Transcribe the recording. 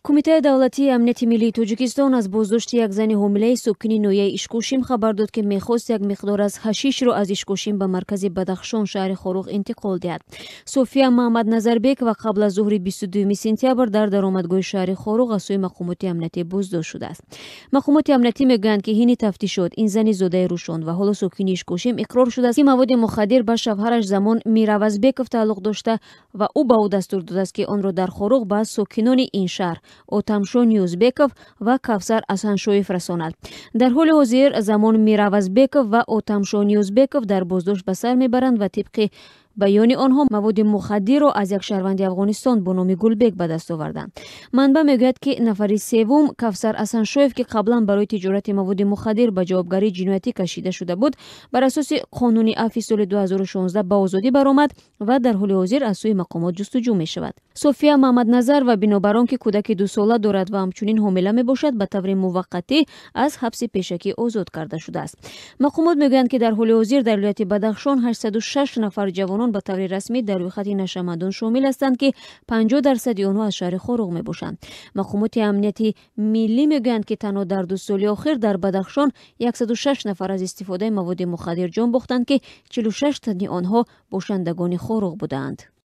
Кумитаи давлатии амнияти миллии Тоҷикистон аз боздошти як зани ҳомилаи сокини ноҳияи Ишкошим хабар дод, ки мехост як миқдор аз ҳашишро аз Ишкошим ба маркази Бадахшон, шаҳри Хоруғ, интиқол диҳад. София Маҳмадназарбекова қабл аз зуҳри 22 сентябр дар даромадгоҳи шаҳри Хоруғ аз сӯи мақомоти амниятӣ боздошт шудааст. Мақомоти амниятӣ мегӯянд, ки ҳини тафтишот ин зани зодаи Рӯшон ва ҳоло сокини Ишкошим иқрор шудааст, ки маводи мухаддир ба шавҳараш Замон Миравазбеков тааллуқ дошта ва ӯ ба ӯ дастур додааст, ки онро дар Хоруғ ба сокинони ин шаҳр Отамшо Ниёзбеков ва Кавсар Асаншоев расонад. Дар ҳоли ҳозир Замон Миравазбеков ва Отамшо Ниёзбеков дар боздошт ба сар мебаранд ва тибқи баёни онҳо маводи мухаддирро аз як шаҳрванди Афғонистон бо номи Гулбек ба даст оварданд. Манбаъ мегӯяд, ки нафари севум, Кавсар Асаншоев, ки қаблан барои тиҷорати маводи мухаддир ба ҷавобгарии ҷиноятӣ кашида шуда буд, бар асоси қонуни афви соли 2016 ба озодӣ баромад ва дар ҳоли ҳозир аз сӯи мақомот ҷустуҷӯ мешавад. София Маҳмадназар ва бинобар он ки кӯдаки дусола дорад ва ҳамчунин ҳомила мебошад, ба таври муваққатӣ аз ҳабси пешакӣ озод карда шудааст. Мақомот мегӯянд, ки дар ҳоли ҳозир дар вилояти Бадахшон 806 нафар ҷавонон ба таври расмӣ дар рӯйхати нашъамандон шомил ҳастанд, ки 50 дарсади онҳо аз шаҳри Хоруғ мебошанд. Мақомоти амнияти миллӣ мегӯянд, ки танҳо дар 2 соли охир дар Бадахшон 106 нафар аз истифодаи маводи мухаддир ҷон бохтанд, ки 46 тани онҳо бошандагони Хоруғ будаанд.